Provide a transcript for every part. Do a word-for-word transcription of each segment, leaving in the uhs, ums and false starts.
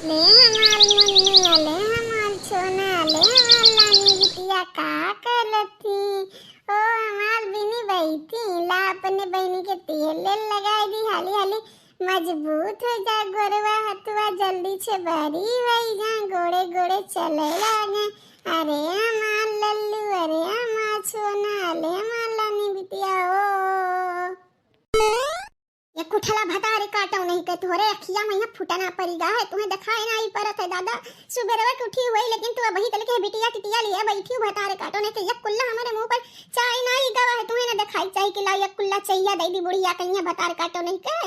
ले हमार मुन्नी, अले हमार छोना, अले हमार लानी बिटिया का करती? ओ हमार बिनी बैठी, ला अपने बहिनी के तेल ले लगाई दी, हाली हाली मजबूत हो जा गोरवा हथवा, जल्दी से बड़ी होई जा, गोड़े गोड़े चले लागे। अरे हमार लल्लू, अरे हमार छोना, अले हमार लानी बिटिया ओ। ये कुठला भतारे काटो नहीं के तोहरे अखिया में यहाँ फुटना पड़ी गा है, तुम्हें दिखाए ना ही परत है दादा। सुबेरवा के उठी हुई लेकिन तू अबही तलक है बिटिया टिटिया लिए बैठी हूँ। भतारे काटो नहीं के ये कुल्ला हमारे मुंह पर चाय ना ही गवा है, तुम्हें ना दिखाई चाही कि ला ये कुल्ला चहिया दे दी बुढ़िया कहिया। भतारे काटो नहीं के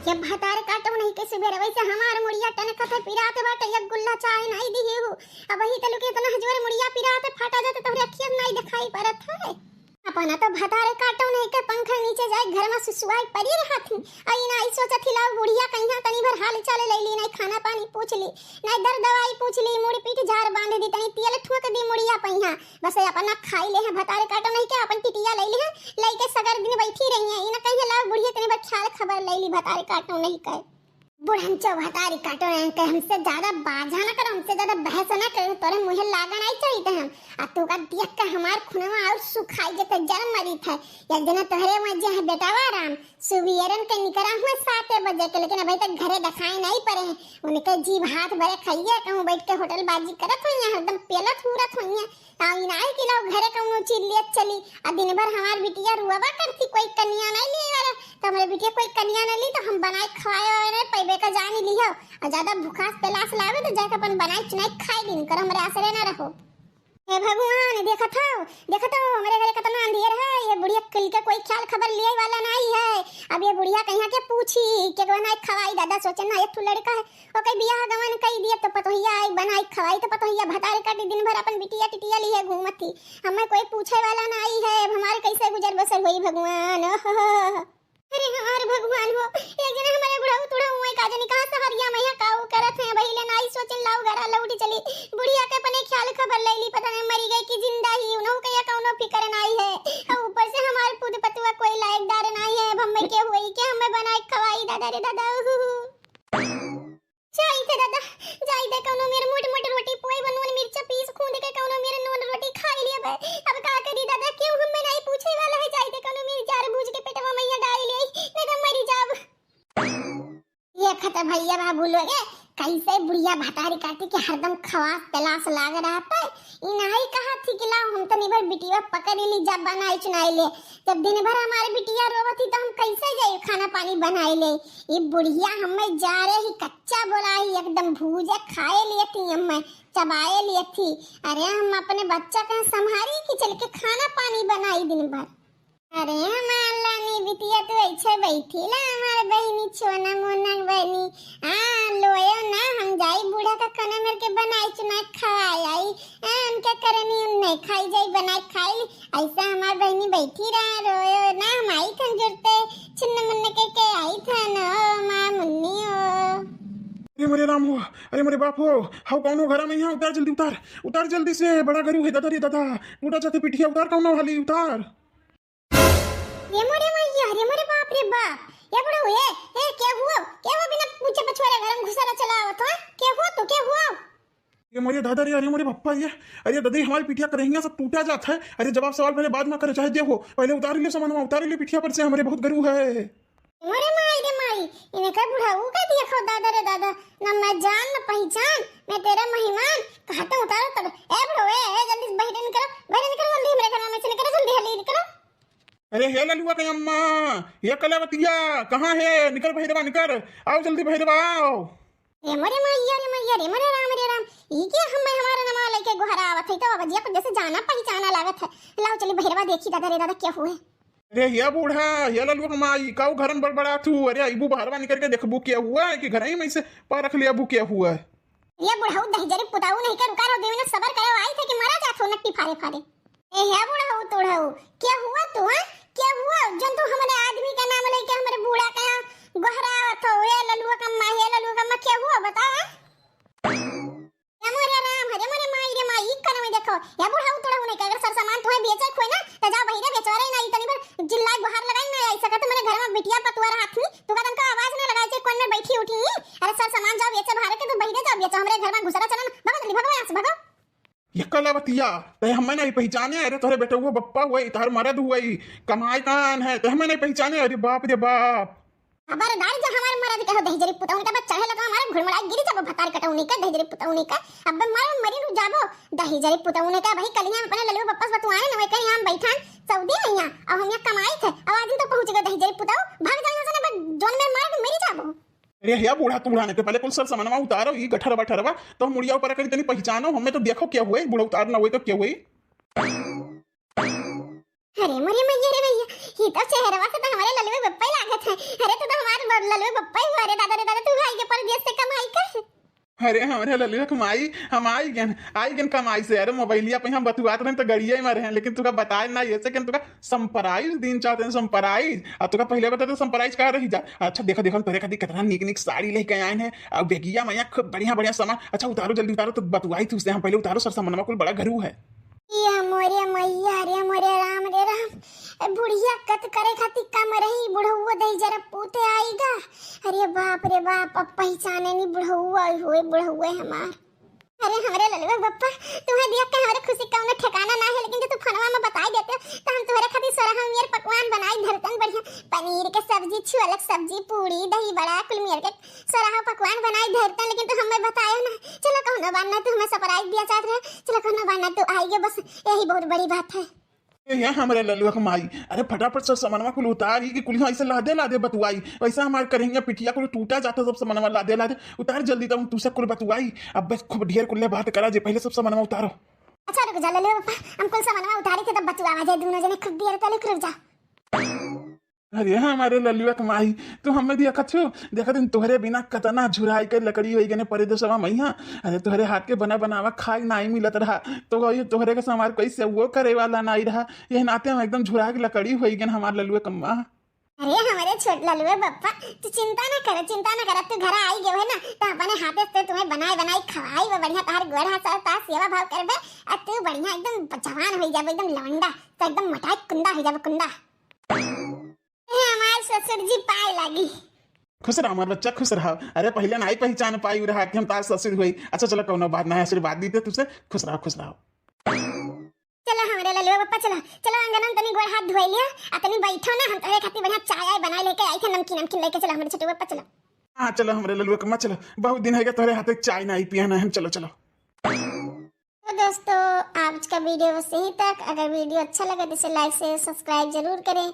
ये भतारे काटो नहीं के सुबेरवा से हमार मुड़िया टनकत है पिरात बाटे, ये कुल्ला चाय ना ही दी हूँ। अबही तलक इतना जोर मुड़िया पिरात है, फाटा जाते तोहरे अखिया में ना ही दिखाई परत है। अपना तो भतारे काटो नहीं के पंखा नीचे जाए घर में सुसुआई परी रहत ही। आई ना आई सोचत ही लाओ बुढ़िया कहिया तनी भर हाल चाल ले ली, नहीं खाना पानी पूछ ली, नहीं दर दवाई पूछ ली, मुड़ पीठ झार बांध दी, तनी तेल ठोक दी मुड़िया पहिया। बस ये अपना खाई ले हैं भतारे काटो नहीं के, अपन टिटिया ले ली है, लइके सगर दिन बैठी रही है। ई ना कहिए लाओ बुढ़िया तनी भर ख्याल खबर ले ली भतारे काटो नहीं के। बुढ़न चौहतारी काटो ना के हमसे ज्यादा बाझा ना करो, हमसे ज्यादा बहस ना करो, तोरे मुँहे लागा नहीं चाहिए हम। आ तू का देख के हमार खुनवा और सुखाई जते जल मरी थे। एक दिन तोहरे वहाँ जे है बेटावा राम, सुबियरन के निकरा हुआ साते बजे के, लेकिन अभी तक घरे दिखाई नहीं पड़े हैं। उनके जीभ हाथ भरे खाइए, कहूँ बैठ के होटल बाजी करत हुई हैं, हरदम पेलत हुरत हुई हैं। ताऊ इनाई कि लाओ घरे कौनो चीज लियत चली, आ दिन भर हमार बिटिया रुआवा करती, कोई कनिया नहीं लिए वाला, तो हमरे बिटिया कोई कनिया नहीं ली, तो हम बनाए खवाए वाए नहीं पैबे का जान ही लिहो, आ ज्यादा भुखास प्यास लावे तो जाके अपन बनाए चुनाए खाए दिन कर, हमरे आसरे ना रहो। हे भगवान, देखत हो, देखत हो, हमरे घरे कितना अंधेर है, ये बुढ़िया कल के कोई ख्याल खबर लिए वाला नहीं है। अब ये बुढ़िया कहिया के पूछी, के को ना खवाई दादा, सोचे ना एक ठो लड़का है, ओके बियाह गवन कई दिए तो पतोहिया आई बनाई खवाई तो पतोहिया भतार काटी दिन भर अपन बिटिया टिटिया लिए घूमत थी। हमें कोई पूछे वाला ना आई है, अब हमारे कैसे गुजर बसर होई भगवान। ओहो। अरे हमार भगवान हो, एक जना हमारे बुढ़ऊ तुढ़ऊ हुए का जनी कहाँ सहरिया में यहाँ काऊ करत हैं, वही ले नाई सोचन लाऊ घरा लौटी चली। बुढ़िया के अपने ख्याल खबर ले ली, पता नहीं मरी गई कि जिंदा ही, उन्हों के या कौनो फिकर नाई है। और ऊपर से हमारे पूत पतुआ कोई लायकदार नाई है, अब हमें के हुई के हमें बनाए खवाई दादा रे दादा। उहुहु। जाई थे दादा, जाई दे कौनो मेर मोट मोट रोटी पोई बा, नून मिर्चा पीस खूंद के कौनो मेर नून रोटी खाई लिए बे। अब का करी दादा, क्यों हमें नहीं पूछे वाला है, जाई दे कौनो मेर जार भूज के पेटवा में या डाल ले, नहीं तो मरी जाब। ये खत भैया बाबू लोग, कैसे बुढ़िया भतारी काटी के हरदम खवास तलाश लाग रहा था। ई नाई कहा थी कि लाओ हम तनी भर बिटिया पकड़ ली, जब बनाई चुनाई ले। जब दिन भर हमारे बिटिया रोवत थी तो हम कैसे जाई खाना पानी बनाई ले। ई बुढ़िया हमें जा रहे ही कच्चा बोला ही एकदम भूजे खाए लिए थी, हमें चबाए लिए थी। अरे हम अपने बच्चा का संभारी कि चल के खाना पानी बनाई दिन भर। अरे हमार लानी बिटिया तू ऐसे बैठी ला, हमार बहिनी छोना मोना बहिनी। आ, लोयो ना, हम जाई बूढ़ा का कने मेर के बनाई चुनाई खवाई आई। आ, उनके करनी उन नहीं खाई जाई बनाई खाई। ऐसा हमार बहिनी बैठी रहा, रोयो ना, हम आई थन जुड़ते, छिन्न मुन्न के, के आई थन, ओ माँ मुन्नी ओ। अरे मोरे राम हो, अरे मोरे बाप हो, हाउ कौनो घरा में यहाँ उतार जल्दी उतार, उतार जल्दी से, बड़ा गरू है दादा रे दादा, टूटा जाते पिठिया उतार कौनो हाली उतार। ये मोरे मैया, अरे मोरे बाप रे बाप, ये बड़ा हुए, ए, क्या हुआ, क्या हुआ बिना पूछे पछोरे घर में घुसरा चला आवत हो, क्या हुआ तो, क्या हुआ? ये मोरे दादा रे, अरे मोरे पप्पा ये, अरे दादा हमारी पिठिया करहिया सब टूटा जात है, अरे जवाब सवाल पहले बाद में करे चाहे जे हो, पहले उतार ले सामान, उतार ले पिठिया पर से, हमारे बहुत गरू है। मोरे माई रे माई, इनका बुढ़ाऊ का देखो दादा रे दादा, ना मैं जान ना पहचान, मैं तेरा मेहमान, कहा तो उतारो तब। ए बुढ़ो, ए, ए, जल्दी से बहिरे निकलो, बहिरे निकलो, जल्दी हमरे घर में से निकलो, जल्दी हल्दी निकलो। अरे हे ललुआ के अम्मा, ये कलावतिया, कहाँ है? निकल बहिरवा निकल, आओ जल्दी बहिरवा आओ। ए मोरे मैया रे मैया रे, मोरे राम रे राम, ई के हमें हमारे नमा लेके गोहरा आवत है, तो अब जिया कुछ जैसे जाना पहचाना लागत है। लाओ चली बहिरवा देखी दादा रे दादा क्या हुए। अरे या बूढ़ा, या ललुआ के माई, काऊ घरन बड़बड़ा थू? अरे अइबू बहरवा निकल के देखबू क्या हुआ है कि घर ही में से पारख ले अबू क्या हुआ है? या बुढ़ऊ दहिजरी पुताऊ नहीं के रुका रहो, देवी ने सबर करो, आई थे कि मरा जात हो नट्टी फारे फारे। ए या बुढ़ऊ तुढ़ऊ, क्या हुआ तू, हैं? क्या हुआ जन तू हमारे आदमी का नाम लेके हमारे बूढ़ा का यहाँ गोहरा थो? ए ललुआ का माँ, ए ललुआ का माँ, क्या हुआ बताओ, हैं? या मोरे राम, हरे मोरे माई रे माई, ई कन में देखो, या बुढ़ऊ तुढ़ऊ नहीं के, अगर सर सामान तुम्हें बेचे खोए ना, तो जाओ बहिरे बेचो रे ना, इतनी बार चिल्लाए गुहार लगाई ना, ऐसा करते मेरे घर में बिटिया पतुआ रहा थी, तू का तनको आवाज ना लगाए, चाहे कौन में बैठी उठी, अरे सर सामान जाओ बेच तो हमरे घर में घुसरा चला ना, भगो जल्दी, भगो यहाँ से, भगो। ये कलवतिया, तै हमें नहीं पहचाने? अरे तोहरे बेटउआ बप्पा हुए, तोहर मरद हुए, कमाई कान है, तै हमें नहीं पहचाने? अरे बाप रे बाप। खबरदार जो हमारे मरद के हो दहिजरी पुतौन का बच्चा है, लगा हमारे घुड़मुड़ा गिरी जाबो भतार कटौनी का, दहिजरी पुतौनी का। अब मारो मरी नु जाबो दहिजरी पुतौन का। भाई कलिया में अपने ललुआ बप्पा से बतुआए न, वही कहीं हम बैठान सऊदी नहीं है, अब हम यहाँ कमाई थे, अब आज तो पहुँच गए दहिजरी पुतौ, भाग जाओ यहाँ से ना, जोन में मारो मरी जाबो। अरे या बूढ़ा तूढ़ा ने के पहले कुल सर समनवा उतारो, ई गठरवा ठरवा तो मुड़िया ऊपर करी तनी पहचानो, हमें तो देखो क्या हुए, बूढ़ा उतार ना हुए तो क्या हुए। अरे मोरे मैया रे मैया, ई तो चेहरवा से तो हमारे ललुए बप्पा ही लागत है। अरे तू तो हमारे ब-, ललुए बप्पा ही हुआ रे दादा रे दादा, तू भाई के परदेश से कमाई कर। अरे हमरे ललुआ के माई, हम आई गन, आई गन कमाई से। अरे मोबाइलिया पे हम बतुआत रहे तो गड़िया ही में रहे, लेकिन तुका बताए ना, ऐसे कि तुका सरप्राइज दिन चाहते हैं, सरप्राइज। आ तुका पहले बता तो सरप्राइज का रही जा। अच्छा देखो देखो, तोरे खातिर कितना नीक नीक साड़ी लेके आए हैं, और बेगिया मैया खूब बढ़िया बढ़िया सामान। अच्छा उतारो, जल्दी उतारो, तो बतुआई तुझसे हम, पहले उतारो सर सामानवा, कुल बड़ा घरू है। ये मोरे मैया रे, मोरे राम रे राम, ए बुढ़िया कत करे खातिर कम रही, बुढ़ऊ दहिजरा पूते आईगा। अरे बाप रे बाप, अब पहचाने नहीं बुढ़ऊ आई हुए, बुढ़ऊ हमार। अरे हमरे ललुआ बप्पा, तुम्हें देख के हमारे खुशी का उन्हें ठिकाना ना है, लेकिन जो तू फोनवा में बताई देते हो, तो हम तुम्हारे खातिर सोरहा मियर पकवान बनाई धरतन, बढ़िया पनीर के सब्जी, छुअलक सब्जी, पूड़ी, दही बड़ा, कुल मियर के सोरहा पकवान बनाई धरतन, लेकिन तू हमें बतायो ना। चलो कौनो बात ना, तू हमें सरप्राइज दिया चाहत रहे, चलो कौनो बात ना, तू आई गए, बस यही बहुत बड़ी बात है। ए, या हमरे ललुआ के माई, अरे फटाफट से सामानवा कुल उतार ही कि कुल यहाँ ऐसे लादे लादे बतुआई, वैसे हमार करेंगे पिटिया कुल टूटा जाता सब सामानवा लादे लादे। उतार जल्दी, तब तुझसे कुल बतुआई। अब बस खूब ढेर कुल्ले बात करा जे, पहले सब सामानवा उतारो। अच्छा रुक जा ललुआ पापा, हम कुल सामानवा उतारी थे तब बतुआवा जाए दोनों जने, खूब ढेर तले रुक जा। अरे हमारे ललुआ के माई, तू हमें दिया कछु, देखा दिन तोहरे बिना कतना झुराई के लकड़ी होई गने परदेसवा मैया। अरे तोहरे हाथ के बना बनावा खाई नाई मिलत रहा, तो वही तोहरे के समार कोई से वो करे वाला नाई रहा। यही नाते हम एकदम झुरा के लकड़ी होई गन हमार ललुआ कम्मा। अरे हमारे छोट ललुआ बप्पा, तू चिंता ना कर, चिंता ना कर, तू घर आई गयो है ना, तो अपने हाथे से तुम्हें बनाए बनाई खवाई, वो बढ़िया तोहर गोड़ हाथ से तोहर सेवा भाव करबे, और तू बढ़िया एकदम जवान हो जाबे, एकदम लवंडा, तो एकदम मोटाई कुंदा हो जाबे, कुंदा। ए, हमार ससुर जी पाए लागी। खुश रहा हमार बच्चा, खुश रहा। अरे पहले नाई पहचान पाई रहा कि हम तार ससुर हुई। अच्छा चलो कौनो बात ना है, आशीर्वाद दीते तुझसे, खुश रहा, खुश रहा। चलो हमरे ललुआ बप्पा, चलो, चलो अंगन में तनी गोड़ हाथ धोए लिया, आ तनी बैठो ना, हम तोहरे खातिर बढ़िया चाय आय बनाए लेके आई थे, नमकीन नमकीन लेके चलो हमरे छोटू बप्पा, चलो। हाँ चलो हमरे ललुआ कम्मा चलो, बहुत दिन हो गया तोहरे हाथे चाय नाई पिया ना हम, चलो चलो। तो दोस्तों, आज का वीडियो बस यहीं तक। अगर वीडियो अच्छा लगे तो इसे लाइक से सब्सक्राइब जरूर करें।